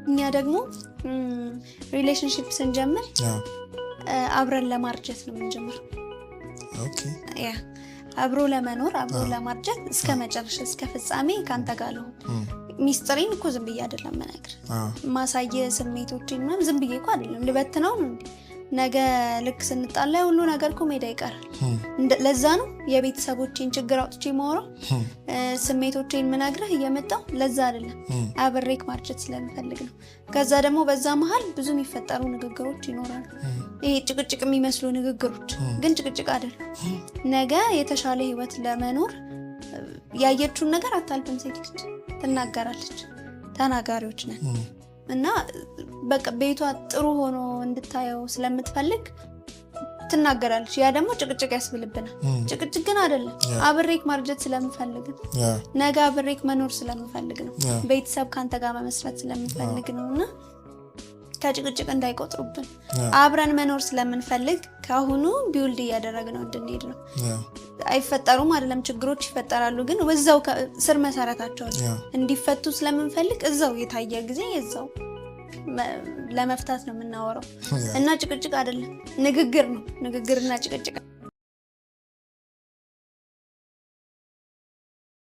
እኛ ደግሞ relationship ስንጀምር አብረን ለማርጀት ነው የምንጀምረው። Yeah፣ አብሮ ለመኖር፣ አብሮ ለማርጀት፣ እስከ መጨረሻ፣ እስከ ፍጻሜ ከአንተ ጋር ልሁን። ሚስጥሬን እኮ ዝም ብዬ አይደለም የምነግርህ። ማሳየ ስሜቶችን ምናምን ዝም ብዬ እኮ አይደለም፣ ልበትነው ነው እንዴ? ነገ ልክ ስንጣላ ሁሉ ነገር እኮ ሜዳ ይቀራል። ለዛ ነው የቤተሰቦቼን ችግር አውጥቼ የማወራው፣ ስሜቶቼን ምነግርህ እየመጣው ለዛ አይደለም፣ አብሬክ ማርጀት ስለምፈልግ ነው። ከዛ ደግሞ በዛ መሀል ብዙ የሚፈጠሩ ንግግሮች ይኖራሉ። ይሄ ጭቅጭቅ የሚመስሉ ንግግሮች ግን ጭቅጭቅ አይደለም። ነገ የተሻለ ህይወት ለመኖር ያየችውን ነገር አታልፍም። ሴት ልጅ ትናገራለች። ተናጋሪዎች ነን እና በቃ ቤቷ ጥሩ ሆኖ እንድታየው ስለምትፈልግ ትናገራለች። ያ ደግሞ ጭቅጭቅ ያስብልብናል። ጭቅጭቅ ግን አይደለም። አብሬክ ማርጀት ስለምፈልግ ነው። ነገ አብሬክ መኖር ስለምፈልግ ነው። ቤተሰብ ከአንተ ጋር መመስረት ስለምፈልግ ነው እና ከጭቅጭቅ እንዳይቆጥሩብን፣ አብረን መኖር ስለምንፈልግ ከአሁኑ build እያደረግነው እንድንሄድ ነው። አይፈጠሩም አይደለም፣ ችግሮች ይፈጠራሉ፣ ግን እዛው ስር መሰረታቸው እንዲፈቱ ስለምንፈልግ እዛው የታየ ጊዜ እዛው ለመፍታት ነው የምናወራው እና ጭቅጭቅ አይደለም፣ ንግግር ነው። ንግግርና ጭቅጭቅ